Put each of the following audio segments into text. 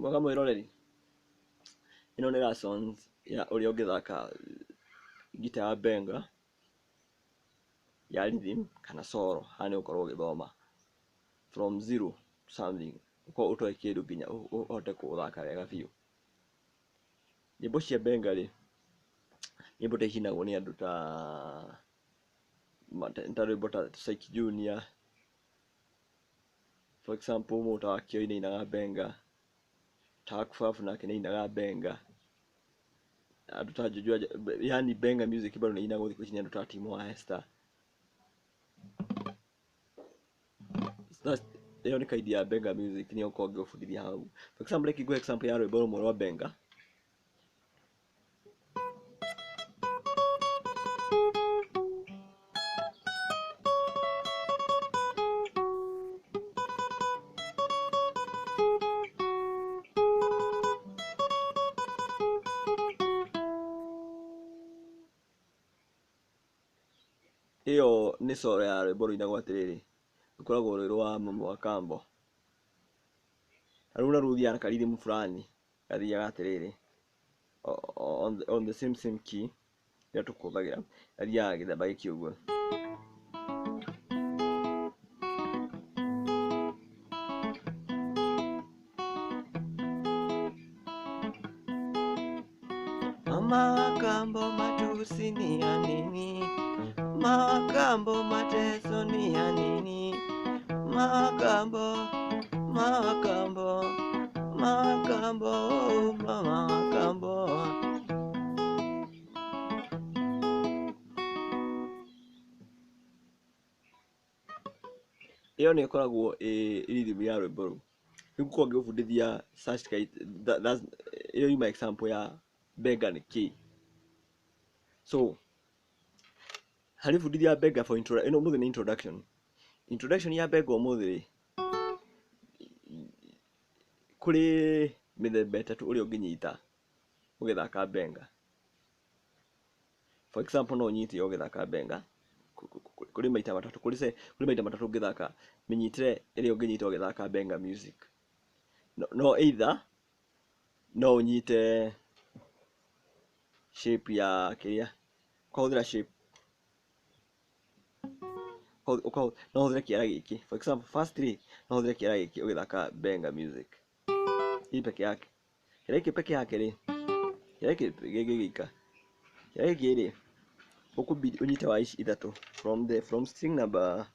Mwega mwĩroreri, ĩno nĩ lessons ya ũrĩa ũngĩthaka ngita ya benga ya rhythm kana solo. Haha nĩ ũgũkorwo ũgĩthoma from zero to something, ũkorwo ũtoĩ kĩndũ nginya ũhote gũthaka wega biũ. Nyĩmbo cia benga rĩ, nyĩmbo ta icinagwo nĩ andũ ta ta rwĩmbo ta Syke Junior, for example mũndũ ta Wakĩoi nĩ ainaga benga, Takfafu nake nĩ ainaga benga, andũ ta Juju, yani benga music bado nĩ inagwo thikũ ici nĩ andũ ta Timo wa Esther. Ĩyo nĩ kind ya benga music nĩyo ngũkorwo ngĩgũbundithia hau. For example, reke ngũhe example ya rwĩmbo rũmwe rwa benga. Ĩyo nĩ solo ya rwĩmbo rũinagwo atĩrĩrĩ, rũkoragwo rwĩ rwa Mama wa Kambo. Na rũu naruo rũthiaga na ka rhythm fulani gathiaga atĩrĩrĩ, on the same same key ĩrĩa tũkũhũthagĩra, gathiaga gĩthemba gĩkĩ ũguo. Mama wa Kambo matusi ni ya nini? Mama wa Kambo mateso ni ya nini? Mama wa Kambo, Mama wa Kambo, Mama wa Kambo, Mama wa Kambo. Ĩyo nĩ ĩkoragwo ĩ rhythm ya rwĩmbo rũu. Rĩu ngũkorwo ngĩgũbundithia such kind, that's ĩyo yuma example ya benga nĩ kĩĩ. So harĩ bundithia benga for intro, ĩno ũmũthĩ nĩ introduction. Introduction ya benga ũmũthĩ rĩ, kũrĩ mĩthemba ĩtatũ ũrĩa ũngĩnyita ũgĩthaka benga. For example, no ũnyite ũgĩthaka benga kũrĩ maita matatũ, kũrĩ kũrĩ maita matatũ ũngĩthaka mĩnyitĩre ĩrĩa ũngĩnyita ũgĩthaka benga music. No either no ũnyite shape ya kĩrĩa, ũkahũthĩra shape, no ũhũthĩre kĩara gĩkĩ. For example, firstly no ũhũthĩre kĩara gĩkĩ ũgĩthaka benga music. Hii peke yake. Kĩara gĩkĩ peke yake rĩ, kĩara gĩkĩ gĩkĩ gĩika. Kĩara gĩkĩ rĩ, ũkũbidi ũnyite wa ici ithatũ from string number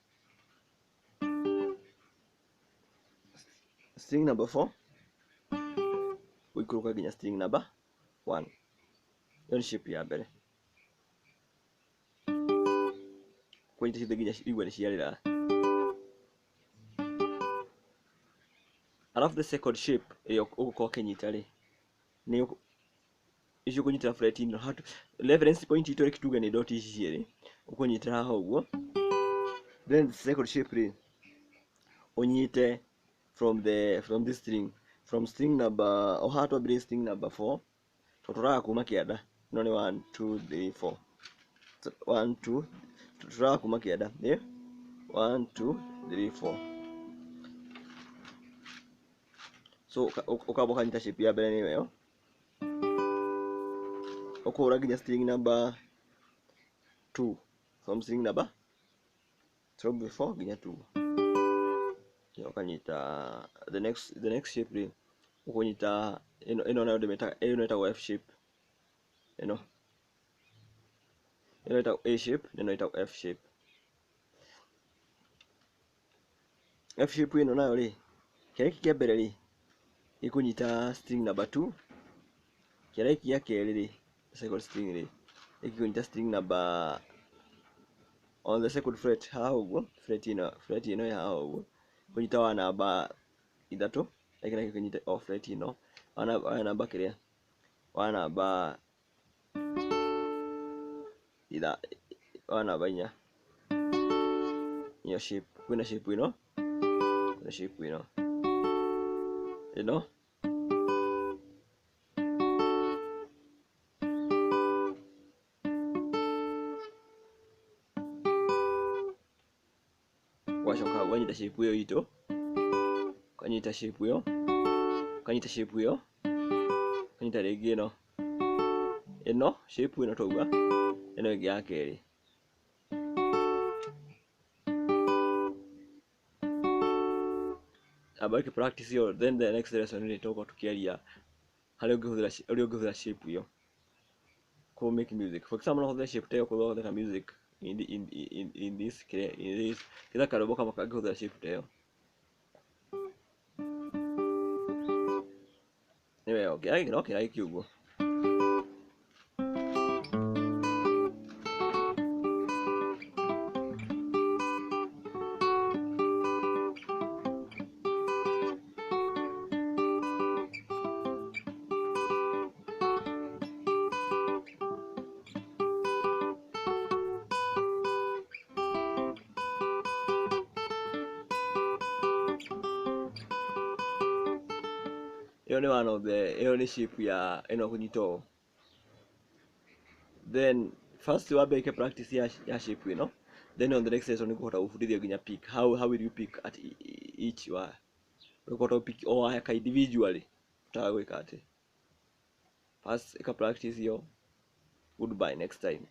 4 ũikũrũka nginya string number 1. Ĩyo nĩ shape ya mbere. Kũnyita ciothe nginya igue nĩ ciarĩra. Alafu the second shape ĩrĩa ũgũkorwo ũkĩnyita rĩ, nĩ icio ũkũnyitĩra fret ĩno hatu reference point itũ reke tuge nĩ dot ici cierĩ, ũkũnyitĩra haha ũguo. Then the second shape rĩ, ũnyite from this string, from string number, o haha twambĩrĩrie string number 4, tondũ tũraga kuma kĩanda, ĩno nĩ 1 2 3 4. So, 1 2, tũraga kuma kĩanda, nĩ 1 2 3 4. So ũkamba ũkanyita shape ya mbere nĩyo ĩyo, ũkũhũra nginya string number 2, from string number from 4 nginya 2. Ũkanyita the next shape rĩ, ũkũnyita ĩno, ĩno nayo ndĩmĩtaga, ĩno ĩtagwo F shape. Ĩno ĩno ĩtagwo A shape, na ĩno ĩtagwo F shape. F shape ĩno nayo rĩ, kĩara gĩkĩ kĩa mbere rĩ, gĩkũnyita string number 2, kĩara gĩkĩ gĩa kerĩ rĩ, second string rĩ, gĩkũnyita string number on the second fret haha ũguo, fret ĩno ĩ haha ũguo, kũnyita wa namba ithatũ, gĩkĩ nakĩo kĩnyite o fret ĩno, wa namba kĩrĩa, wa namba itha, wa namba inya. Nĩyo shape, kwĩna shape ĩno, kwĩna shape ĩno, ĩno ũgacoka ũkanyita shape ĩyo itũ, ũkanyita shape ĩyo, Ũkanyita shape ĩyo, ũkanyita rĩngĩ ĩno ĩno shape ĩno twauga ĩno ĩngĩ ya kerĩ. Amba wĩke practice ĩyo, then the next lesson nĩ tũgũkorwo tũkĩaria harĩa ũngĩhũthĩra ũrĩa ũngĩhũthĩra shape ĩyo kũ make music. For example, no ũhũthĩre shape ta ĩyo gũthondeka music in this kĩrĩa in this kĩrĩa karwĩmbo kamwe kangĩhũthĩra shape ta ĩyo. Nĩ wega, kĩragĩ no kĩragĩ ũguo. Ĩyo nĩ one of the ĩyo nĩ shape ya ĩno kũnyita ũũ. Then first wambe wĩke practice ya shape ĩno, then on the next lesson nĩngũhota gũbundithia nginya pick, how will you pick at each wire. Ũkũhota gũ pick o wire ka individually ũtaga gwĩka atĩ. First ĩka practice ĩyo. Goodbye next time.